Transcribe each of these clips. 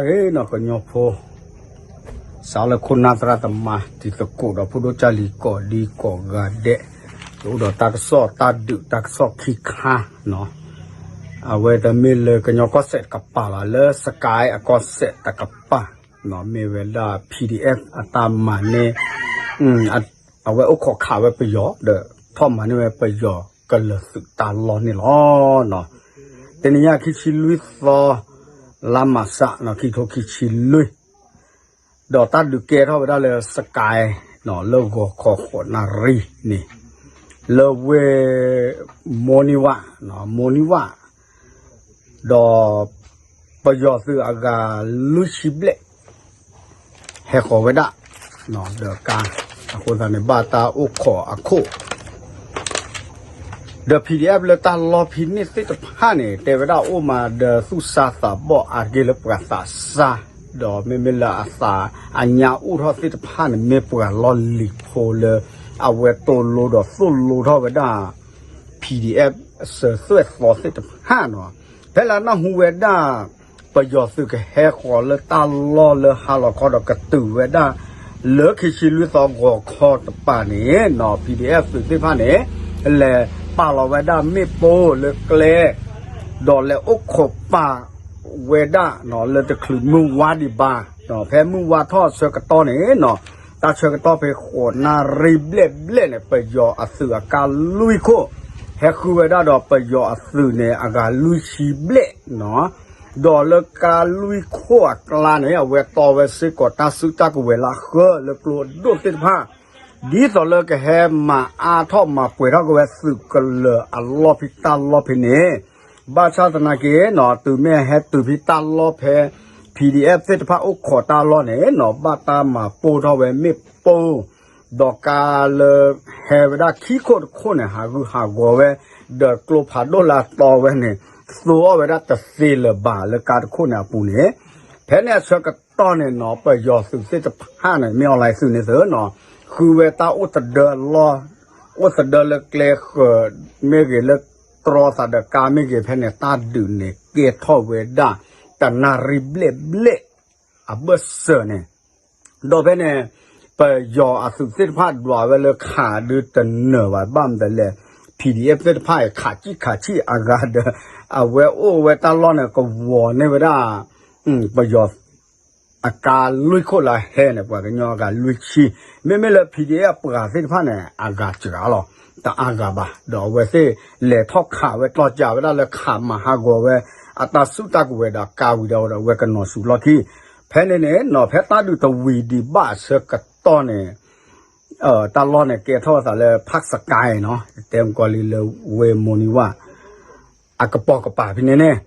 ဂ့ၤနီၤ ကညီဖိ စးလၢခိၣ်နၢ်သရၣ်သမါ တံၤသကိးဒီးဖိဒိၣ်ကၢ်လံၤ ကိးဒံကိးဂၤဒဲး, ယအိၣ်ဒီးတၢ်ကစီၣ်တၢ်ဒုးတၢ်ကစီၣ်ခံခါနီၤ, အဝဲတမ့ၢ်လၢကညီကီၢ်စဲၣ်တကပၤဘၣ် လၢစကဲအကီၢ်စဲၣ်တကပၤနီၤ, မ့ၢ်ဝဲဒၣ် PDF အတၢ်မၤန့ၢ် အဝဲအိၣ်ခိးခးဝဲပယီၤ ဒီးထီၣ်မၤန့ၢ်ဝဲပယီၤကလၢၤသုးတၢ်လီၢ်န့ၣ်လီၤ. တနံၤညါခံဆံလွံၢ်သီ လါမၢ်ၡး ခံကထိခံဆံလွံၢ်, ဒီးတၢ်ဒုးကဲထီၣ်ဝဲဒၣ်လၢစကဲနီၤ လၢဂီၤခီဃိးနၣ်ရံၣ်န့ၣ် လၢဝ့ၢ် မိၢ်နံၣ်ဝၣ်, မိၢ်နံၣ်ဝၣ်, ဒီးပယီၤသုးအဂၤလွံၢ်ဆံဘျဲၣ် ဟဲဃီၤဝဲဒၣ် ဒီးကါ အဃိသတးန့ၣ် ဘၣ်တၢ်အိၣ်ခိးအခိၣ် ဒီး PDF လၢတၢ်လီၢ်ဖဲန့ၣ်သ့ၣ်တဖၣ်န့ၣ် တဲဝဲဒၣ်အိၣ်မးဒီးသူၣ်စၢ်သးဘီၣ်အါတက့ၢ်လၢပှၤသးစၢ်, ဒီးမ့မ့ၢ်လၢအသးအညါအိၣ်ထီၣ်သ့ၣ်တဖၣ်န့ၣ် မ့ၢ်ပှၤလီၢ်လံၤဖိလၢ အဝဲတိလိဒီးသိၣ်လိထီၣ်ဝဲဒၣ် PDF စၢၤသွဲၣ်သီသ့ၣ်တဖၣ်နီၤ, ဖဲလၢနၢ်ဟူဝဲဒၣ် ပယီၤသုးကဟဲဃီၤလၢတၢ်လီၢ်လၢဟါလီၤခီဒီးကတုၤဝဲဒၣ် လၢခံဆံလွံၢ်သီဂီၤခီတပၤန့ၣ်နီၤ PDF သုးသ့ၣ်တဖၣ်န့ၣ် လဲၤပာ်လီၤဝဲဒၣ်မ့ၣ်ပိၢ်လၢကျဲ ဒီးလဲၤအိၣ်ခိးပာ်ဝဲဒၣ်နီၤ လၢတချုးမုၢ်ဝါဒံးဘၣ်, ဖဲမုၢ်ဝါထီၣ်အဆၢကတီၢ်န့ၣ်နီၤ, တၢ်ဆၢကတီၢ်ဖဲဃိးနၣ်ရံၣ်ဘျဲၣ်ဘျဲၣ်န့ၣ် ပယီၤအသုးအကါလွံၢ်ခိၣ် ဟဲဃုဝဲဒၣ်ဒီးပယီၤအသုးန့ၣ် အဂၤလွံၢ်ဆံဘျဲၣ်နီၤ, ဒီးလၢကါလွံၢ်ခိၣ်အကျါန့ၣ် အဝဲတီဝဲစ့ၢ်ကီးတၢ်စုတၢ်ကဝဲၤလၢအဃၢလၢကျိအဒိၣ်သ့ၣ်တဖၣ် ဒ်သိးလၢကဟဲမၤအါထီၣ်မၤပှဲၤထီၣ်က့ၤဝဲသုးကလၢၤအလီၢ်ဖဲတၢ်လီၢ်ဖဲန့ၣ်, ဘၣ်ဆၣ်သနာ်က့နီၤ တုၤမ့ၢ်ဟဲတုၤဖဲတၢ်လီၢ်ဖဲ PDF သ့ၣ်တဖၣ်အိၣ်ခိးတၢ်လီၢ်န့ၣ်နီၤ ဘၣ်တၢ်မၤပိၢ်ထီၣ်ဝဲမ့ၣ်ပိၢ်, ဒီးကါလၢဟဲဝဲဒၣ်ခံခိၣ်တခိၣ်န့ၣ် ဟးဂူာ်ဟးဂီၤဝဲ, ဒီးကျိဖးဒိၣ်လၢအတီဝဲန့ၣ် သိအီၣ်ဝဲဒၣ်တသ့လၢၤဘၣ်လၢကါတခိၣ်န့ၣ်အပူၤန့ၣ်, ဖဲန့ၣ်အဆၢကတီၢ်န့ၣ်နီၤ ပယီၤသုးသ့ၣ်တဖၣ်န့ၣ် မ့ၢ် online သုးန့ၣ်သ့နီၤ ဃုဝဲတၢ်အိၣ်သဒၢအလီၢ်, အိၣ်သဒၢလၢကျဲဃၢၤမ့ၢ်ဂ့ၤ လၢတြီသးဒီးကါမ့ၢ်ဂ့ၤ ဖဲန့ၣ်တၢ်ဒုးန့ၣ် ကဲထီၣ်ဝဲဒၣ် တနၣ်ရံၣ်ဘျဲၣ်ဘျဲၣ် အဘၢၣ်စၢၤန့ၣ်, ဒီးဖဲန့ၣ် ပယီၤအသုးသ့ၣ်တဖၣ်ဒွးဝဲလၢခးဒုတနၢၤဘၣ် ဘၣ်မနုၤလဲၣ် PDF သ့ၣ်တဖၣ်အံၤ ခးကံၣ်ခးဆံၣ်အဂၤဒီး အဝဲအိၣ်ဝဲတၢ်လီၢ်န့ၣ် ကဝီၤန့ၢ်ဝဲဒၣ် ပယီၤ အကါလွံၢ်ခိၣ်လၢဟဲန့ၣ် ပှၤကညီအဂၤလွံၢ်ဆံ, မ့မ့ၢ်လၢ PDF အပှၤသ့ၣ်တဖၣ်န့ၣ် အဂၤစှၤလီၤ တအါဂၤဘၣ်, ဒီးအဝဲသ့ၣ်လဲၤထီၣ်ခးဝဲ ကျီၢ်ကးဝဲဒၣ်လၢခးမၤဟးဂီၤဝဲ အတၢ်စုတၢ်ကဝဲၤဒီးကါဝံၤဒီး အဝဲကနီၤဆူၣ်လီၢ်ခံ, ဖဲန့ၣ်န့ၣ်နီၤ ဖဲတၢ်ဒုးတဝံၤဒံးဘၣ်အဆၢကတီၢ်န့ၣ် တၢ်လီၢ်န့ၣ် ကဲထီၣ်အသးလၢ ဖၣ်စကဲနီၤ တဲမကီလံလၢဝ့ၢ်မိၢ်နံၤဝၣ် အကပိာ်ကပၤဖဲန့ၣ်န့ၣ်,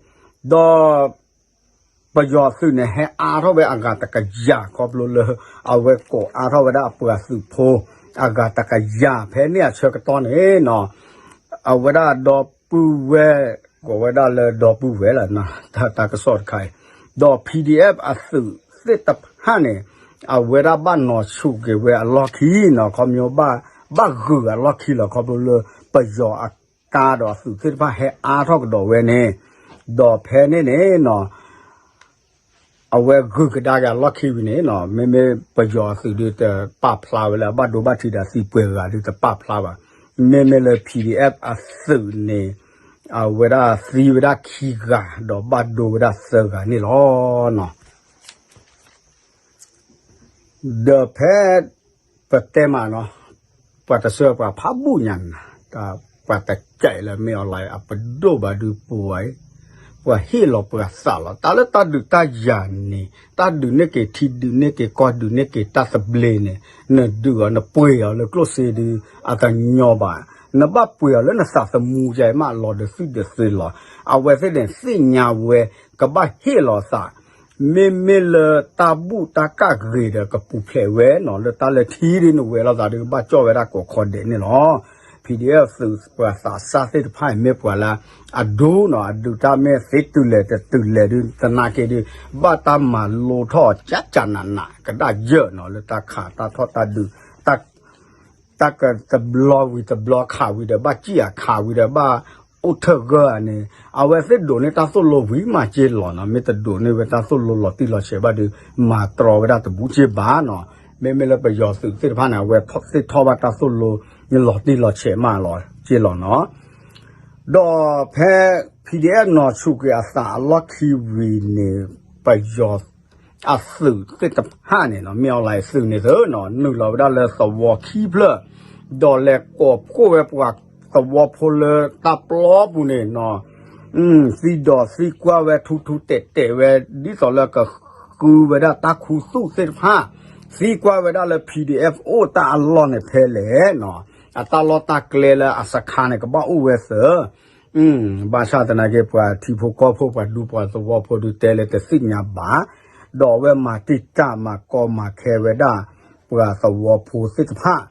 ဒီး ပယီၤသုးန့ၣ် ဟဲအါထီၣ်ဝဲအဂၤတကယၤခီဖျိလၢ အဝဲကိးအါထီၣ်ဝဲဒၣ်အပှၤသုးဖိအဂၤတကယၤ ဖဲန့ၣ်အဆၢကတီၢ်န့ၣ်နီၤ, အဝဲဒၣ်ဒီပုၢ်ဝဲၢ် ကိးဝဲဒၣ်လၢဒီပုၢ်ဝဲၢ်လီၤ တၢ်ကစီၣ်တခါအံၤ, ဒီး PDF အသုးသ့ၣ်တဖၣ်န့ၣ် အဝဲဒၣ်ဘၣ်နီၤဆူၣ်က့ၤဝဲအလီၢ်ခံနီၤ ခီဖျိ ဘၣ်ဂုာ်အလီၢ်ခံလီၤ ခီဖျိလၢ ပယီၤအကါဒီးအသုးသ့ၣ်တဖၣ်ဟဲအါထီၣ်ကဒီးဝဲန့ၣ်, ဒီးဖဲန့ၣ်န့ၣ်နီၤ အဝဲဂုာ်ကဒါက့ၤအလီၢ်ခံဝံၤန့ၣ်နီၤ မ့မ့ၢ်ပယီၤအသုးဒုးတပာ်ဖျါဝဲလၢအဘၣ်ဒိဘၣ်ထံးဒီးသံပှဲၤဂၤဒုးတပာ်ဖျါဘၣ်, မ့မ့ၢ်လၢ PDF အသုးန့ၣ် အဝဲဒၣ်သံဝဲဒၣ်ခံဂၤ ဒီးဘၣ်ဒိဝဲဒၣ်သၢဂၤန့ၣ်လီၤ. ဒီးဖဲ ပတဲမးနီၤ ပှၤတဆၢပှၤဖးဘူၣ်ညါန့ၣ် ပှၤတစဲးပှၤဖးဘူၣ်ညါန့ၣ် ပှၤတကဲးလၢမ့ၢ် online အပဒိၣ်ဘၣ်ဒုးပူၤဝဲ ပှၤဟ့ၣ်လီၤပှၤသးလီၤ တၢ်လၢတၢ်ဒုးတၢ်ယၤန့ၣ် တၢ်ဒုးန့ၢ်က့ၤထံဒုးန့ၢ်က့ၤကီၢ်ဒုးန့ၢ်က့ၤတၢ်သဘျ့န့ၣ် နဒုးအီၤ နပှ့ၤအီၤလၢကျိၣ်စ့ဒုး အတညီဘၣ်, နဘၣ်ပှ့ၤအီၤလၢနသးသမူယၤမး လီၤဒီးသွံၣ်ဒီးသ့လီၤ. အဝဲသ့ၣ်န့ၣ် သ့ၣ်ညါဝဲ ကဘၣ်ဟ့ၣ်လီၤသး မ့မ့ၢ်လၢတၢ်ဘူၣ်တၢ်ကၣ်ဂ့ၤဒီးကပူၤဖျဲးဝဲနီၤ လၢတၢ်လၢထံဒ်နဝဲလိာ်သးဒ်ကဘၣ်ကၠီၣ်ဝဲဒၣ်ကိးခီဒဲးန့ၣ်လီၤ. PDF သုးပှၤသးစၢ်သ့ၣ်တဖၣ်အံၤ မ့ၢ်ပှၤလၢအဒုနီၤ အဒုတၢ်မ့ၢ်သ့တုၤလဲၤတတုၤလဲၤဒုးသနာ်က့ဒုး ဘၣ်တၢ်မၤလိထီၣ်ကၠးကၠးနးနးကဒၣ်ယၢၢ်နီၤ လၢတၢ်ခးတၢ်ထီၣ်တၢ်ဒုး တၢ်ကတဘျီဝံၤတဘျီခးဝံၤဒီး ဘၣ်စံၣ်အခးဝံၤဒီး ဘၣ် အိၣ်ထၢၣ်ဂၢၢ်ဧါန့ၣ် အဝဲသ့ၣ်ဒိးန့ၢ်တၢ်သိၣ်လိဝံၤမးက့လီၤနီၤ. မ့ၢ်တဒိးန့ၢ်ဝဲတၢ်သိၣ်လိလီၤတံၢ်လီၤဆဲးဘၣ်ဒီး မၤတြီဝဲဒၣ်တဘူးက့ဘၣ်နီၤ. မ့မ့ၢ်လၢပယီၤသုးသ့ၣ်တဖၣ်န့ၣ် အဝဲသ့ၣ်ထီၣ်ဘၣ်တၢ်သိၣ်လိလီၤတံၢ်လီၤဆဲးမးလီၤက့လီၤနီၤ. ဒီးဖဲ P D F နီၤဆူၣ်က့ၤအသးအလီၢ်ခံဝံၤန့ၣ် ပယီၤအသုးသ့ၣ်တဖၣ်န့ၣ်နီၤ မ့ၢ်အီၤလၢသုးန့ၣ်သ့နီၤ နုာ်လီၤဝဲဒၣ်လၢသဝီခံဖျၢၣ် ဒီးလဲၤကိးဖှိၣ်ဝဲပှၤသဝီဖိလၢတၢ်ပျီပူၤန့ၣ်နီၤ သံဒီးသံကွၢ်ဝဲထူထူတဲာ်တဲာ်ဝဲ ဒ်သိးလၢကဃုဝဲဒၣ်တၢ်ခူသူၣ်သ့ၣ်တဖၣ် သံကွၢ်ဝဲဒၣ်လၢ P D F အိၣ်တၢ်အလီၢ်န့ၣ်ဖဲလဲၣ်နီၤ အတၢ်လီၢ်တၢ်ကျဲလၢအစခါန့ၣ် ကဘၣ်အိၣ်ဝဲသ့ ဘၣ်ဆၣ်သနာ်က့ ပှၤထံဖိကီၢ်ဖိ ပှၤဒူပှၤသဝီဖိဒုးတဲလၢတသ့ၣ်ညါဘၣ်, ဒီးအဝဲမၤတံာ်တာ်မၤကီမၤခဲဝဲဒၣ် ပှၤသဝီဖိသ့ၣ်တဖၣ်,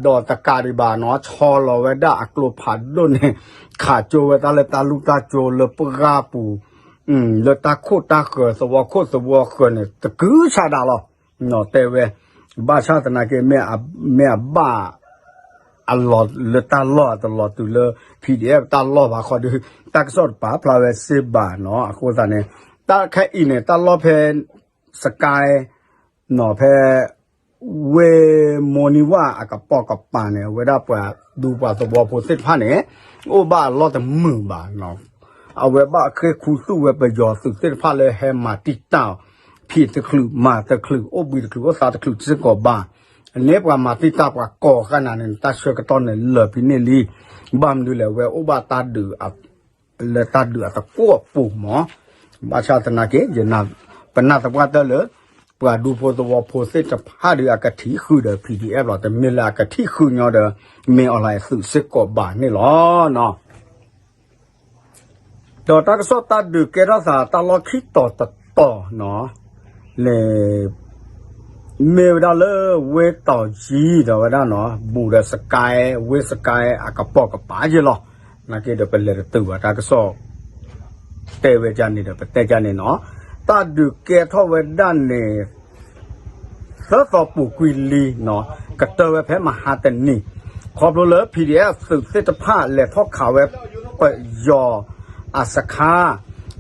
ဒီးတကးဒံးဘၣ်နီၤ ဆီလီၤဝဲဒၣ်အကျိဖးဒိၣ်န့ၣ် ခးကၠိဝဲတၢ်လၢတၢ်လူၢ်တၢ်ကၠိလၢပှၢ်ပူၤ, လၢတၢ်ခိၣ်တၢ်ဃၢၤ သဝီခိၣ်သဝီဃၢၤန့ၣ် တကုၤဆးဒးလီၤ. တဲဝဲ, ဘၣ်ဆၣ်သနာ်က့ မ့ၢ်အဘၣ် အလီၤလၢတၢ်လီၢ်အတလီၤတုၤလၢ P D F တၢ်လီၢ်ဘၣ်ဃီဒီး တၢ်ကစီၣ်တပာ်ဖျါဝဲစ့ၢ်ဘၣ်နီၤ. အဃိသတးန့ၣ် တၢ်ခဲအံၤန့ၣ် တၢ်လီၢ်ဖဲ စကဲ နီၤ ဖဲ ဝ့ၢ်မိၢ်နံၤဝၣ်အကပိာ်ကပၤန့ၣ် အဝဲဒၣ်ပှၤဒူပှၤသဝီဖိသ့ၣ်တဖၣ်န့ၣ် အိၣ်ဘၣ်အလီၢ်တမုာ်ဘၣ်နီၤ. အဝဲဘၣ်ဃ့ၢ်ခူသူၣ်ဝဲပယီၤသုးသ့ၣ်တဖၣ်လၢဟဲမၤတံာ်တာ် ဖံးတချုးမၤတချုး အိၣ်ဘှံးတချုးအိၣ်သါတချုးစ့ၢ်ကီးဘၣ်. န့ၣ်ပှၤမၤတံာ်တာ်ပှၤကိးဃာ်နၤန့ၣ် တၢ်ဆၢကတီၢ်န့ၣ်လၢာ်ဖဲန့ၣ်လံ. ဘၣ်မနုၤလဲၣ် အဝဲအိၣ်ဘၣ်တၢ်ဒုး လၢတၢ်ဒုးအသကိးအပူၤမး. ဘၣ်ဆၣ်သနာ်က့ ပနၢ်သပှၢ်တၢၢ်လၢ ပှၤဒူဖိသဝီဖိသ့ၣ်တဖၣ်ဒီးအကထံၣ်ဃုာ်ဒီး P D F လီၤ. တမ့ၢ်လၢအကထံၣ်ဃုာ်ညီဒီး မ့ၢ်အီၤလၢသုးစ့ၢ်ကီးဘၣ်န့ၣ်လီၤ. ဒီးတၢ်ကစီၣ်တၢ်ဒုးကဲထီၣ်သးတၢ်လီၢ်ခံတီၤတတီၤနီၤ န့ၣ် မ့ၢ်ဝဲဒၣ်လၢဝ့ၢ်တီၤကၠံဒီးဝဲဒၣ်နီၤ ဘူးဒီးစကဲ ဝ့ၢ်စကဲအကပိာ်ကပၤယဲလီၤ. နာ်က့ဒီးပလဲၤတတုၤဘၣ် တၢ်ကစီၣ်တဲဝဲဒ်န့ၣ်ဒီး ပတဲဒ်န့ၣ်နီၤ. တၢ်ဒုးကဲထီၣ်ဝဲဒၣ်န့ၣ် သၢသီပူၤကွံာ်လံနီၤ ကတၢၢ်ဝဲဖဲမဟါတနံၤ ခီဖျိလၢ P D F သုးသ့ၣ်တဖၣ် လဲၤထီၣ်ခးဝဲပယီၤအစခါ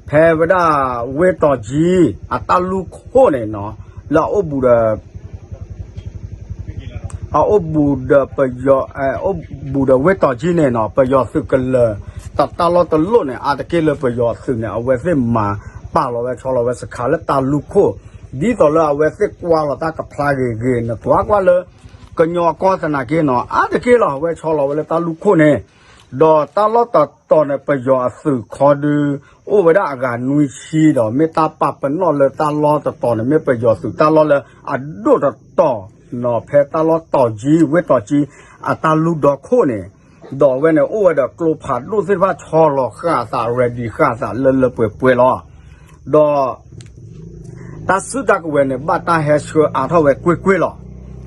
ဖဲဝဲဒၣ်ဝ့ၢ်တီၤကၠံ အတၢ်လူၢ်ခိၣ်န့ၣ်နီၤ လၢအအိၣ်ဘူးဒီး အအိၣ်ဘူးဒီးပယီၤ အိၣ်ဘူးဒီးဝ့ၢ်တီၤကၠံန့ၣ်နီၤ ပယီၤသုးကလၢၤ တၢ်တၢ်လီၢ်တလိၣ်န့ၣ် အါတက့ၢ်လၢပယီၤသုးန့ၣ် အဝဲသ့ၣ်မၤပာ်လီၤဝဲဆီလီၤဝဲစခါလၢတၢ်လူၢ်ခိၣ် ဒ်သိးလၢအဝဲသ့ၣ်ကွၢ်လီၤတၢ်ကဖျါဂ့ၤဂ့ၤ နကွၢ်ကွၢ်လၢ ကညီကီၢ်သနာ်က့နီၤ အါတက့ၢ်လီၤ အဝဲဆီလီၤဝဲလၢတၢ်လူၢ်ခိၣ်န့ၣ် ဒီးတၢ်လီၢ်တတီၤန့ၣ် ပယီၤအသုးခီဒု အိၣ်ဝဲဒၣ်အဂၤနွံဆံဒီး မ့ၢ်တၢ်ပာ်ပနီၣ်လၢတၢ်လီၢ်တတီၤန့ၣ် မ့ၢ်ပယီၤသုးတၢ်လီၢ်လၢအဒိၣ်တတီၤနီၤ ဖဲတၢ်လီၢ်တီၤကၠံ ဝ့ၢ်တီၤကၠံ အတၢ်လူၢ်ဒီခိၣ်န့ၣ် ဒီးအဝဲန့ၣ် အိၣ်ဝဲဒီးကျိဖးဒိၣ်သ့ၣ်တဖၣ်ဆီလီၤဃာ်အသး ready ဃာ်အသးလၢလၢပှဲၤပှဲၤလီၤ. ဒီး တၢ်စုတၢ်ကဝဲၤန့ၣ် ဘၣ်တၢ်ဟဲဆှၢအါထီၣ်ဝဲကွ့ၢ်ကွ့ၢ်လီၤ.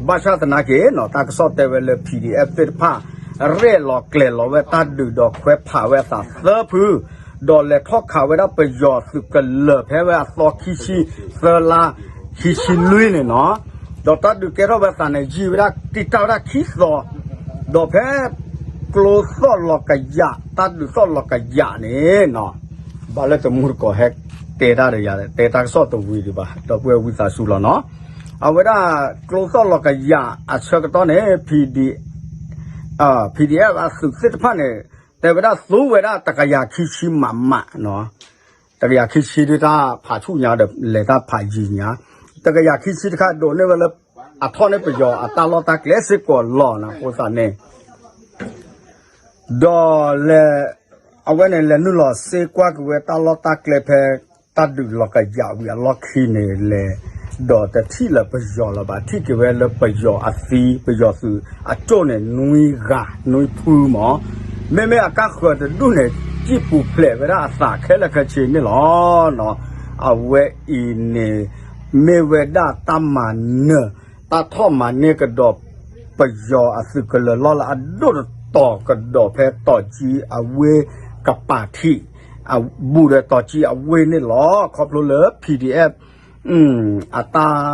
ဘၣ်ဆၣ်သနာ်က့နီၤ တၢ်ကစီၣ်တဲဝဲလၢ P D F သ့ၣ်တဖၣ် ရဲၣ်လီၤကျဲၤလီၤဝဲတၢ်ဒုးဒီးခွဲးဖးဝဲအသးသၢဖု, ဒီးလဲၤထီၣ်ခးဝဲဒၣ်ပယီၤသုးကလၢၤဖဲဝဲအသီခံဆံသၢလါ ခံဆံလွံၢ်န့ၣ်နီၤ, ဒီးတၢ်ဒုးကဲထီၣ်ဝဲအသးန့ၣ် ယံာ်ဝဲဒၣ် တံာ်တာ်ဝဲဒၣ်ခံသီ, ဒီးဖဲ ကျိသီၣ်လီၤကယး တၢ်ဒုးသီၣ်လီၤကယးန့ၣ်နီၤ, ဘၣ်လၢတမူတကိးဟဲတဲတၢ်ဒီးယၤ တဲတၢ်ကစီၣ်တဝံၤဒံးဘၣ် ဒီပုၢ်ဝဲၢ်ဝံသးစူၤလီၤနီၤ, အဝဲဒၣ်ကျိသီၣ်လီၤကယးအဆၢကတီၢ်န့ၣ် P D F အသုးသ့ၣ်တဖၣ်န့ၣ် တဲဝဲဒၣ်သူဝဲဒၣ်တကယၤခံဆံမးမးနီၤ, တကယၤခံဆံဒုးတၢ်ဖးဆူၣ်ညါဒီးလဲၤတၢ်ဖးယံၤညါ, တကယၤခံဆံတခါဒိးန့ၢ်ဝဲလၢ အထီၣ်န့ၢ်ပယီၤအတၢ်လီၢ်တၢ်ကျဲစ့ၢ်ကီးလီၤနီၤ, အဃိသတးန့ၣ် ဒီးလဲၤ အဝဲန့ၣ်လဲၤနုာ်လီၤစ့ကွၢ်က့ၤဝဲတၢ်လီၢ်တၢ်ကျဲဖဲ တၢ်ဒုးလီၤကယးဝံၤအလီၢ်ခံန့ၣ်လဲၤ, ဒီးတထံၣ်လၢပယီၤလၢၤဘၣ် ထံၣ်က့ၤဝဲလၢပယီၤအသံ ပယီၤသုးအကၠိၣ်န့ၣ် နွံဂၤ နွံဖုမး, မ့မ့ၢ်အကါဃၢၤတဒူၣ်န့ၣ် စံၣ်ပူၤဖျဲးဝဲဒၣ်အသးခဲလၢာ်ခဲဆ့န့ၣ်လီၤ. အဝဲအံၤန့ၣ် မ့ၢ်ဝဲဒၣ်တၢ်မၤနၢၤ တၢ်ထီၣ်မၤန့ၢ်ကဒီး ပယီၤအသုးကလၢၤလီၢ်လၢအဒိၣ်တတီၤကဒီးဖဲတီၤကၠံအဝ့ၢ်ကပၤထံး, ဘူးဒီးတီၤကၠံအဝ့ၢ်န့ၣ်လီၤ. ခီဖျိလၢ P D F အတၢ်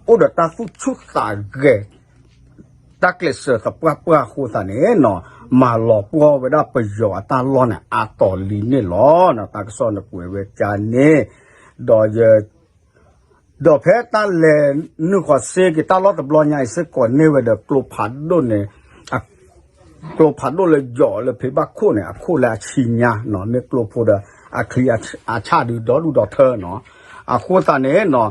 အိၣ်ဒီးတၢ်သူၣ်ဆူၣ်သးဂဲၤ တၢ်ကျဲးစၢးသပှၢ်ပှၢ်အဃိသတးန့ၣ်နီၤ မၤလီၤပှီၢ်ဝဲဒၣ်ပယီၤအတၢ်လီၢ်န့ၣ် အါတီၤလံန့ၣ်လီၤ. တၢ်ကစီၣ်န့ၣ်ကွဲးဝဲကန့ၣ် ဒီးယ ဒီးဖဲတၢ်လဲၤနုာ်ဃီၤစ့က့ၤတၢ်လီၢ်တဘျီညါအံၤစ့ၢ်ကီးန့ၢ်ဝဲဒီးကျိဖးဒိၣ်န့ၣ် ကျိဖးဒိၣ်လၢယီၤလၢဖံးဘၣ်ခိၣ်န့ၣ် အခိၣ်လၢအဆံညါနီၤ မ့ၢ်ကျိဖိဒီး အချံအဆၣ်ဒုးဒီဒူၣ်ဒီထၢနီၤ. အဃိသတးန့ၣ်နီၤ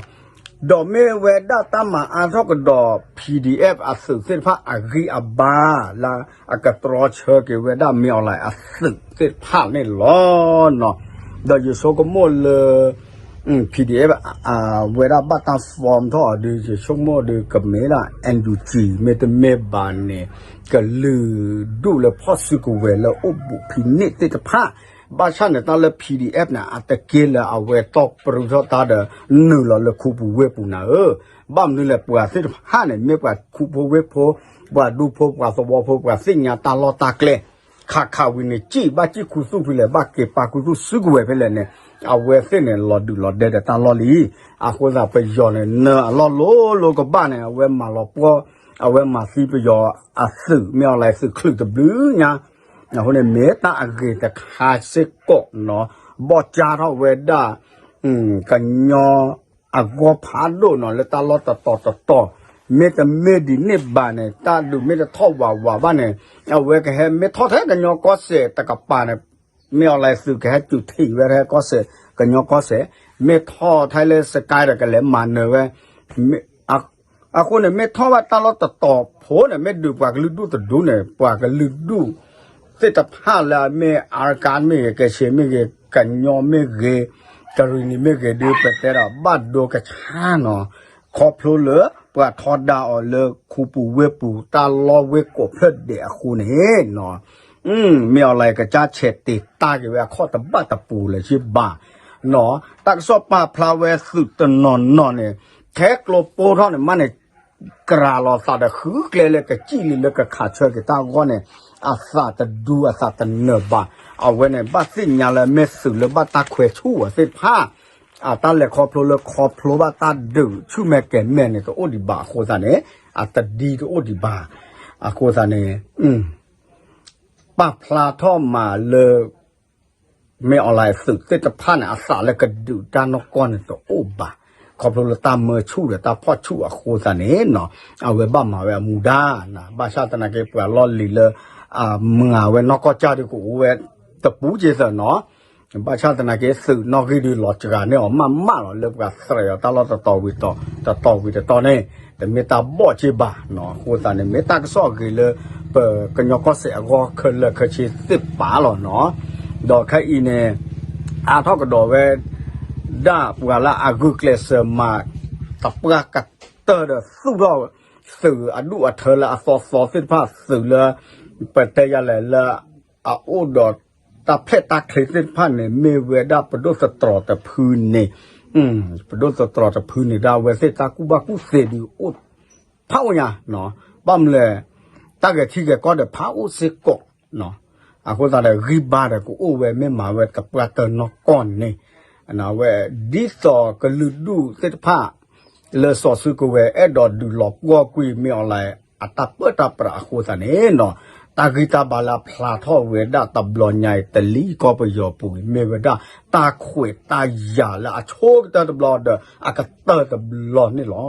ဒီးမ့ၢ်ဝဲဒၣ်တၢ်မၤအါထီၣ်ကဒီး PDF အသုးသ့ၣ်တဖၣ်အဂံၢ်အဘါ လၢအကတြီဆၢက့ၤဝဲဒၣ်မ့ၢ်အီၤလၢအသုးသ့ၣ်တဖၣ်န့ၣ်လီၤနီၤ. ဒီးယဆိကမိၣ်လၢ PDF PDF ဝဲဒၣ်ဘၣ်တၢ် form ထီၣ်အီၤဒုး ယဆိကမိၣ်ဒုးကမ့ၢ်ဒၣ် NUG မ့တမ့ၢ်ဘၣ်န့ၣ် ကလုာ်ဒူၣ်လၢဖီၣ်စုကဝဲၤလၢအိၣ်ဘူးဖံးန့ၢ်သ့ၣ်တဖၣ် ဘၣ်ဆၣ်န့ၣ် တၢ်လၢ PDF န့ၣ် အတက့ၢ်လၢအဝဲတီၢ်ပြူထီၣ်တၢ်ဒီး နုာ်လီၤလၢခူပူၤဝ့ၢ်ပူၤနၤဧၢ. ဘၣ်မနုၤလဲၣ် ပှၤသ့ၣ်တဖၣ်န့ၣ် မ့ၢ်ပှၤခူဖိဝ့ၢ်ဖိ ပှၤဒူဖိ ပှၤသဝီဖိ ပှၤသ့ၣ်ညါတၢ်လီၢ်တၢ်ကျဲ ခးခးဝံၤန့ၣ် စံၣ်ဘၣ်စံၣ်ခူသူၣ်ဖဲလဲၣ် ဘၣ်က့ၤပာ်ခူသူၣ်စုကဝဲၤဖဲလဲၣ်န့ၣ် အဝဲသ့ၣ်န့ၣ် လီၤဒုးလီၤဒဲဒီးတၢ်လီၢ်လံ. အဃိသတးပယီၤန့ၣ် နၢၤအလီၢ်လိၤလိၤကဘၣ်န့ၣ် အဝဲမၤလီၤပှီၢ် အဝဲမၤသံပယီၤအသုး မ့ၢ်အီၤလၢသုးချုးတဘျုးညါ အဃိန့ၣ် မ့ၢ်တၢ်အဂ့ၤတခါစ့ၢ်ကီးနီၤ ဘီၣ်ကၠါထီၣ်ဝဲဒၣ် ကညီအဂီၢ်ဖးဒိၣ်နီၤ လၢတၢ်လီၢ်တတီၤတတီၤ မ့တမ့ၢ်ဒ်န့ၣ်ဘၣ်န့ၣ် တၢ်ဒုးမ့ၢ်တထီၣ်ဝးဝးဘၣ်န့ၣ် အဝဲကဟဲမ့ၢ်ထီၣ်ထဲကညီကီၢ်စဲၣ်တကပၤန့ၣ် မ့ၢ်အီၤလၢသုးကဟဲစူးထံးဝဲထဲကီၢ်စဲၣ် ကညီကီၢ်စဲၣ် မ့ၢ်ထီၣ်ထဲလၢစကဲဒီးကလဲၤမၤနၢၤဝဲ အဃိန့ၣ် မ့ၢ်ထီၣ်ဘၣ်တၢ်လီၢ်တတီၤဖိန့ၣ် မ့ၢ်ဒုးပှၤကလုာ်ဒူၣ်တဒူၣ်န့ၣ် ပှၤကလုာ်ဒူၣ်သ့ၣ်တဖၣ်လၢအမ့ၢ် Arakan မ့ၢ်ဂ့ၤ ကချင်မ့ၢ်ဂ့ၤ ကညီမ့ၢ်ဂ့ၤ ကရံၣ်နံၤမ့ၢ်ဂ့ၤ ဒုးပတဲဒီးဘၣ်ဒိကဆါနီၤ ခီဖျိလၢ ပှၤထီဒါအီၤလၢခူပူၤဝ့ၢ်ပူၤ တၢ်လီၢ်ဝ့ၢ်ကိးဖျၢၣ်ဒဲးအဃိန့ၣ်နီၤ မ့ၢ်အီၤလၢကစၢ်ဆဲးတ့ၢ်တၢ်က့ၤဝဲအခီၣ်တဘၣ်တပူၤလၢၤစ့ၢ်ဘၣ်နီၤ တၢ်ကစီၣ်ပာ်ဖျါဝဲသုးတနီၤနီၤန့ၣ် ထဲကျိပိၢ်ထီၣ်န့ၣ် မ့ၢ်န့ၣ် ကြၤလီၤသးဒီးဃုကျဲလၢကစံၣ်လံလၢကခးဆၢက့ၤတၢ်အဂီၢ်န့ၣ် အသးတဒူအသးတနၢၤဘၣ် အဝဲန့ၣ် ဘၣ်သ့ၣ်ညါလၢမ့ၢ်သုးလၢဘၣ်တၢ်ခွဲးဆူၣ်အီၤသ့ၣ်တဖၣ် အတၢ်လဲၤခီဖျိလၢခီဖျိဘၣ်တၢ်ဒုးဆူၣ်မဲာ်ကဲၤမဲာ်န့ၣ် တအိၣ်ဒံးဘၣ်အဃိသတးန့ၣ် အတဒံတအိၣ်ဒံးဘၣ် အဃိသတးန့ၣ် ပာ်ဖျါထီၣ်မးလၢ မ့ၢ်အီၤလၢသုးသ့ၣ်တဖၣ်န့ၣ် အသးလၢကဒုးတၢ်နီၢ်ကီၢ်န့ၣ် တအိၣ်ဘၣ်. ခီဖျိလၢတၢ်မၢဆူၣ်ဒီးတၢ်ဖီၣ်ဆူၣ်အဃိသတးန့ၣ်နီၤ အဝဲဘၣ်မၤဝဲအမူဒါ ဘၣ်ဆၣ်သနာ်က့ ပှၤလီၢ်လံၤလၢ မၤဝဲနီၢ်ကီၢ်ကၢ်ဒုးကအိၣ်ဝဲ တပူၤက့ၤသးနီၤ ဘၣ်ဆၣ်သနာ်က့ သုးနီၣ်ဂံၢ်ဒုးလီၤစှၤန့ၢ်အီၤမးမးလီၤ လၢပှၤသရဲးအီၤတၢ်လီၢ်တတီၤဝံၤတတီၤ တတီၤဝံၤတတီၤန့ၣ် တမ့ၢ်တၢ်ဘီၣ်က့ၤဘၣ်. အဃိသတးန့ၣ် မ့ၢ်တၢ်ကစီၣ်အဂ့ၤလၢ ပကညီကီၢ်စဲၣ်အဂီၢ်ခဲလၢာ်ခဲဆ့သ့ၣ်ပာ်လီၤနီၤ. ဒီးခဲအံၤန့ၣ် အါထီၣ်ကဒီးဝဲ ဒၣ်ပှၤလၢအဂုာ်ကျဲးစၢးမၤ သပှၢ်ကတၢၢ်ဒီးသူၣ်ထီၣ် သုးအဒူၣ်အထၢလၢအသီသီသ့ၣ်တဖၣ် သုးလၢ ပတဲယၤလဲၣ်လၢ အအိၣ်ဒီးတၢ်ဖျဲၣ်တၢ်ချ့သ့ၣ်တဖၣ်န့ၣ် မ့ၢ်ဝဲဒၣ်ပဒိၣ်သတြီၤတဖုန့ၣ် ပဒိၣ်သတြီၤတဖုန့ၣ် ဒၣ်အဝဲသ့ၣ်တၢ်ကူၣ်ဘၣ်ကူၣ်သ့ဒုးအိၣ်ဖးအိၣ်ညါ ဘၣ်မနုၤလဲၣ် တၢ်ဂဲၤထံဂဲၤကီၢ်ဒီးဖးအိၣ်စ့ၢ်ကီး အဃိသတးဒီးဂံၢ်ဘါဒီးကအိၣ်ဝဲမ့ၢ်မၤဝဲသပှၢ်တၢၢ်နီၢ်ကီၢ်န့ၣ် အဝဲ ဒ်သိးကလုာ်ဒူၣ်သ့ၣ်တဖၣ် လၢစီၤစုကဝဲၤအဲၣ်ဒိးဒုးလီၤပှီၢ်ကွံာ်မ့ၢ်အီၤလၢ အတၢ်ပၢတၢ်ပြးအဃိသတးန့ၣ်နီၤ တၢ်ဂံၢ်တၢ်ဘါလၢအဖျါထီၣ်ဝဲဒၣ်တဘျီညါအံၤ တလံၤကီၢ်ပယီၤပူၤအံၤ မ့ၢ်ဝဲဒၣ်တၢ်ခွဲးတၢ်ယာ်လၢအဆိကတၢၢ်တဘျီဒီးအကတၢၢ်တဘျီန့ၣ်လီၤ.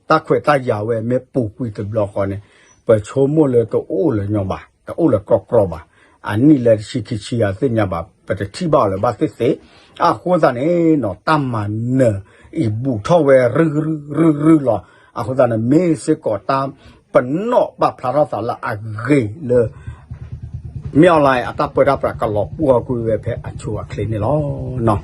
တၢ်ခွဲးတၢ်ယာ်ဝဲမ့ၢ်ပူၤကွံာ်တဘျီဃီန့ၣ် ပဆိကမိၣ်လၢတအိၣ်လၢၤညီဘၣ် တအိၣ်လၢၤကြီကြီဘၣ်. အနံၣ်လၢတဆံခံဆံအသ့ၣ်ညါဘၣ် ပတထံၣ်ဘၣ်အီၤလၢၤဘၣ်သ့ၣ်သ့ၣ်. အဃိသတးန့ၣ်နီၤ တၢ်မၤနၢၤအံၤဘူးထီၣ်ဝဲရုၢ်ရုၢ်ရုၢ်ရုၢ်လီၤ. အဃိသတးန့ၣ် မ့ၢ်စ့ၢ်ကီးတၢ်ပနီၣ်ပာ်ဖျါထီၣ်သးလၢအဂ့ၤလၢ မ့ၢ်အီၤလၢအတၢ်ပၢတၢ်ပြးကလီၤပှီၢ်ကွံာ်ဝဲဖဲအဆိအချ့န့ၣ်လီၤ.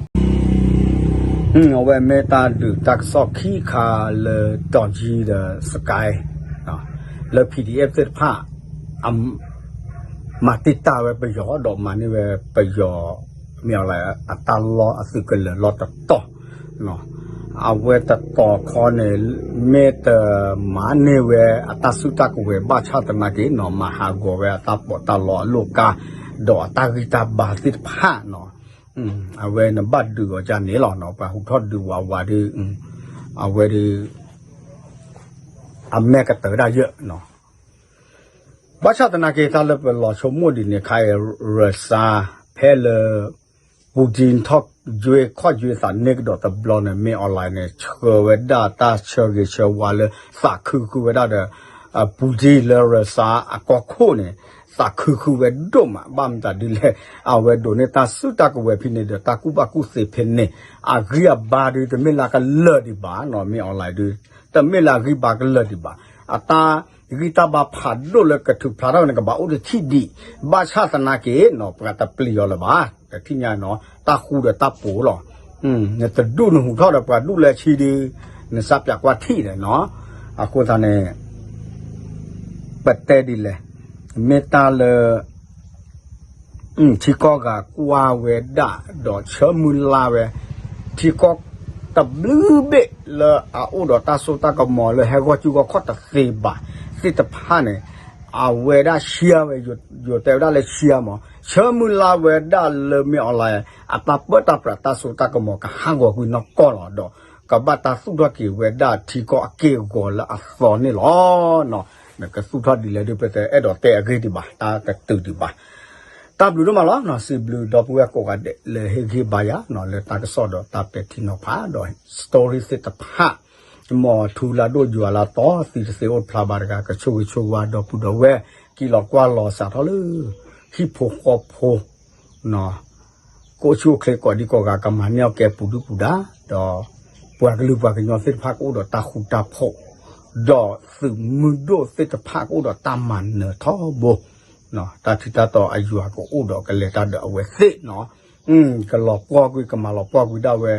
အဝဲမ့ၢ်တၢ်ဒုးတၢ်ကစီၣ်ခံခါလၢ တီၤကၠံဒီးစကဲ လၢ PDF သ့ၣ်တဖၣ် မၤတံာ်တာ်ဝဲပယီၤ ဒီးမၤန့ၢ်ဝဲပယီၤ မ့ၢ်အီၤလၢအတၢ်လီၢ်အသုးကလၢၤလီၢ်တတီၤ အဝဲတတီၤခီန့ၣ် မ့ၢ်တမၤန့ၢ်ဝဲအတၢ်စုတၢ်ကဝဲၤဘၣ်ဆၣ်သနာ်က့နီၤ မၤဟးဂီၤဝဲအတၢ်ပီးတၢ်လီအလိၣ်ကါ ဒီးအတၢ်ဂံၢ်တၢ်ဘါသ့ၣ်တဖၣ်နီၤ အဝဲန့ၣ်ဘၣ်ဒုးအီၤဒ်န့ၣ်လီၤနီၤ ပှၤဟူးထီၣ်ဒုးဝးဝးဒုး အဝဲဒုး အမဲာ်ကတၢၢ်ဒၣ်ယဲၢ်နီၤ ဘၣ်ဆၣ်သနာ်က့ တၢ်လၢပလီၤဆိကမိၣ်ဒ်န့ၣ် ခါအံၤ Russia ဖဲလၢ Putin ထီၣ်ယွ့ခီၣ်ယွ့သးန့ၢ်ကဒီးတဘျီန့ၣ် မ့ၢ် online န့ၣ် ဆှၢဝဲဒၣ်တၢ်ဆၢဂ့ၤဆၢဝါလၢသးခုဃုဝဲဒၣ်ဒီး Putin လၢ Russia အကီၢ်ခိၣ်န့ၣ် သးခုဃုဝဲဒိၣ်မး ဘၣ်မတၤဒ်လဲၣ် အဝဲဒိးန့ၢ်တၢ်စုတၢ်ကဝဲၤဖဲန့ၣ်ဒီး တၢ်ကူၣ်ဘၣ်ကူၣ်သ့ဖဲန့ၣ် အဂံၢ်အဘါဒုးတမ့ၢ်လၢကလၢာ်ဒံးဘၣ်နီၤ မ့ၢ် online ဒုး တမ့ၢ်လၢအဂံၢ်ဘါကလၢာ်ဒံးဘၣ် အတၢ်ဂံၢ်တၢ်ဘါဖးဒိၣ်လၢကထုးဖျါထီၣ်န့ၣ် ကဘၣ်အိၣ်တထံၣ်ဒံး ဘၣ်ဆၣ်သနာ်က့နီၤ ပှၤတပျံၤအီၤလၢၤဘၣ် တထံၣ်ညါနီၤ တၢ်ဃူဒီးတၢ်ဖိးလီၤ နတဒူၣ်နဟူးထီၣ်ဒီးပှၤဒူၣ်လၢဆံဒုး နစးပၠးကွၢ်ထံၣ်ဒီးနီၤ အဃိသတးန့ၣ် ပတဲဒ်လဲၣ် မ့ၢ်တၢ်လၢ ထံကီၢ်ဂၤကွၢ်ဝဲဒၣ် ဒီးဆၢမုၢ်လၢ်ဝဲ ထံကီၢ်တဘျုးဘ့ၣ်လၢအအိၣ်ဒီးတၢ်စိတၢ်ကမီၤလၢဟဲဂီၢ်စုဂီၢ်ခီၣ်တသ့ဘၣ် သ့ၣ်တဖၣ်န့ၣ် အဝဲဒၣ်ရှဲဝဲ ယိၤတဲဝဲဒၣ်လၢရှဲမး ဆၢမုၢ်လၢ်ဝဲဒၣ်လၢမ့ၢ် online အတၢ်ပၢတၢ်ပြးတၢ်စိတၢ်ကမီၤကဟးဂီၤကွံာ်နီၢ်ကီၢ်လီၤဒီး ကဘၣ်တၢ်သူၣ်ထီၣ်က့ၤဝဲဒၣ်ထံကီၢ်အက့ၢ်အဂီၤလၢအသီန့ၣ်လီၤ. နကသူၣ်ထီၣ်ဒ်လဲၣ်ဒုး ပတအဲၣ်ဒိးတဲအဂ့ၢ်ဒံးဘၣ် တၢ်ကတုၤဒံးဘၣ်. တၢ်ဘျုးဒိၣ်မးလီၤ. စံးဘျုးဒီပုၢ်ဝဲၢ်ကိးဂၤဒဲးလၢဟ့ၣ်ဂံၢ်ဘါယၤ လၢတၢ်ကစီၣ်ဒီးတၢ်ပဲာ်ထံနီၤဖးဒီး story သ့ၣ်တဖၣ် မ်ထူလၢဒိၣ်ယွၤလၢသီသံတသ့အိၣ်တဖျါဘၣ်တဂၤ ကဆိၣ်ဂ့ၤဆိၣ်ဝါဒီပုၢ်ဒီဝဲၢ် က့ၤလီၤကွၢ်လီၤစးထီၣ်လၢ ဟံၣ်ဖိဃီဖိ ကအိၣ်ဆူၣ်အိၣ်ချ့ကိးဒံကိးဂၤ ကမၤန့ၢ်အီၣ်ကဲပူၤဒုၣ်ပူၤဒါ ဒီးပှၤကလုာ်ပှၤကညီသ့ၣ်တဖၣ်ကအိၣ်ဒီးတၢ်ဃူတၢ်ဖိး ဒီးသုးမုၢ်ဒိၣ်သ့ၣ်တဖၣ်ကအိၣ်ဒီးတၢ်မၤနၢၤထီဘိ တၢ်ထံတၢ်တီအယွၤကအိၣ်ဒီးကလဲၤတၢ်ဒီးအဝဲသ့ၣ်နီၤ ကလီၤပှီၢ်ကွံာ် ကမၤလီၤပှီၢ်ကွံာ်ဒၣ်ဝဲ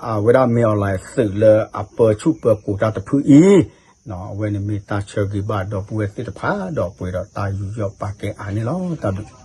အဝဲဒၣ်မ့ၢ်အီၤလၢသုးလၢအပၢဆူၣ်ပၢကိးတၢ်တဖုအံၤ အဝဲန့ၣ်မ့ၢ်တၢ်ဆၢဂ့ၤဘၣ်ဒီပုၢ်ဝဲၢ်သ့ၣ်တဖၣ် ဒီးပှဲၤဒီးတၢ်ယူးယီၣ်ပာ်ကဲအါန့ၣ်လီၤ. တၢ်ဘျုး